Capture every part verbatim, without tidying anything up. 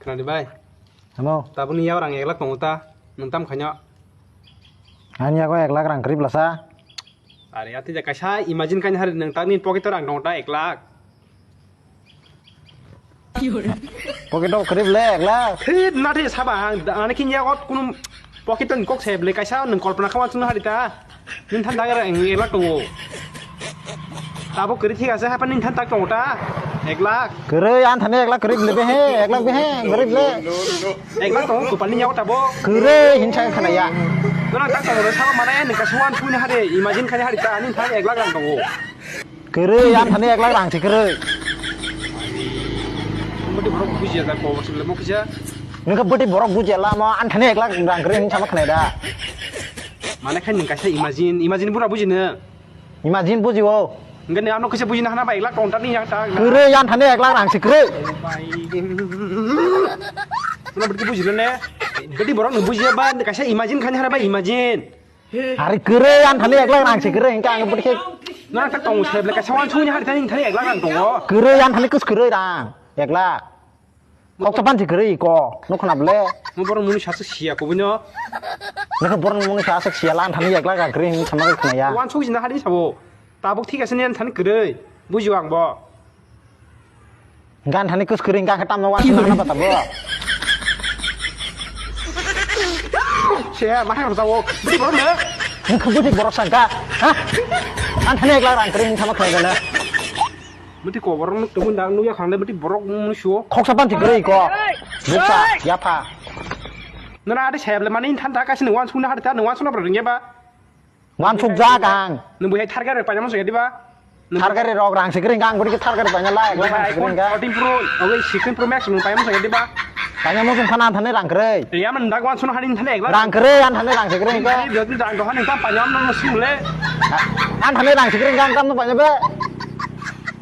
Khwnadi bai. Hamo. Tabukni yago rang ek lakh tongo ta. Nwng tam khaino? Ani yago ek lakh rang kwrwi bwlasa. Are, ati da kaisa imagine khaini hari nwng takni pocket o rang tongo ta ek lakh. Pocket o kwrwi bwle ek lakh. Thit, nadi saba hang, ani khin yago kunu pocket o kok se bwle kaisa nwng kolpona khawan chwngno hari ta. Nini than dagera ang ek lakh tongo. Tabuk kwrwi thik ase, hapan nini than tak tongo ta? Ek lakh. Kwrwi, ani thani ek lakh kwrwi bwle behe, ek lakh behe, kwrwi bwle. Ek lakh tongo, kupal ni yago tabuk. Kwrwi, hinsa khana ya. Nona tak tongo, sabo mana ya, nini kaisa wan suni hade, imagine khani hade ta, nini than ek lakh rang tongo. Kwrwi, ani thani ek lakh rang se kwrwi. Bwtwi borok bujiya da, kobor se bwle mo kisa. Nokha bwtwi borok bujiya lama, ani thani ek lakh rang kwrwi hinsa ma khana da. Mane khai nwng kaisa imagine, imagine bura bujino. Imagine bujio. Hwnkhe nwng ano kisa bujino hana ba ek lakh tong ta ni yang ta. Kwrwi, ani thani ek lakh rang se kwrwi. Nwng bwtwi bujino ne. Bwtwi borok nwng bujiya ba kaisa imagine khani hana ba imagine. Are kwrwi, ani thani ek lakh rang se kwrwi hwnkhe ang bwtwi khe. Nwng tak tong se bwle kaisa wan suni hari thani thani ek lakh rang tongo. Kwrwi, ani thani kus kwrwi rang ek lakh. Koksa pansi kwrwi ko, nukho na bwle. Mo borok muni saswk siya kubui no. Nokha borok muni saswk siya lan thani ek lakh kwrwi hinwi sama khe khwnaya. Wan suk jina hari sabo. Tabuk thik ase ni ani thani kwrwi. Bujio ang bo. Gan thani kus kwrwi hwnkhe tamno wan suk na bata bo. Se ma hai rojao. Bwtwi borok no. Nokha bwtwi borok sangka. Ha? Ani thani ek lakh rang kwrwi hinwi sama khwnai gana. Bwtwi kobor nuk tongmani dang nukya khang le bwtwi borok mung suo. Khoksa pansi kwrwi ko. Buksa yapha. Nana ade saya bele mani than ta kasini wan suna hade ta wan suna bro ringya ba. Wan suk ja gang. Nung buhai thar gare paina masa gadi ba. Thar gare rok rang sikring gang budi thar gare paina lai ek lakh rang sikring gang. Fourteen Pro, owe sixteen Pro Max nung paina masa gadi ba. Paina mosong khana thani rang kwrwi. Iya man dak wan suna hade thani ek lakh. Rang kwrwi ani thani rang sikring gang. Ini dot ni dang dohan ni tam paina mung sule. Ani thani rang sikring gang tam no paina be.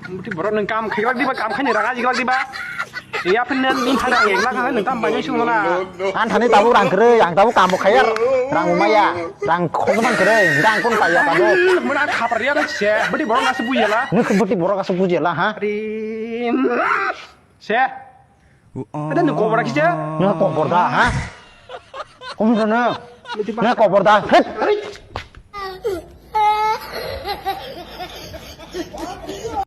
Buti borok nung kam khailak diba, kam khaini rang ajik lak diba. Ya phin nen ni thani ek lakh nung tam bai sung mala. Ani thani tabuk rang kwrwi, ang tabuk kam bo khaiya. Rang bo maya, rang khokman kwrwi, rang kun paiya tabuk. Muna khapar ya se, buti borok nasu bujela. Nung buti borok asu bujela ha. Rin. Se. Ada nung kobor kisa. Nung kobor da ha. Kobor da. Nung kobor da. Het.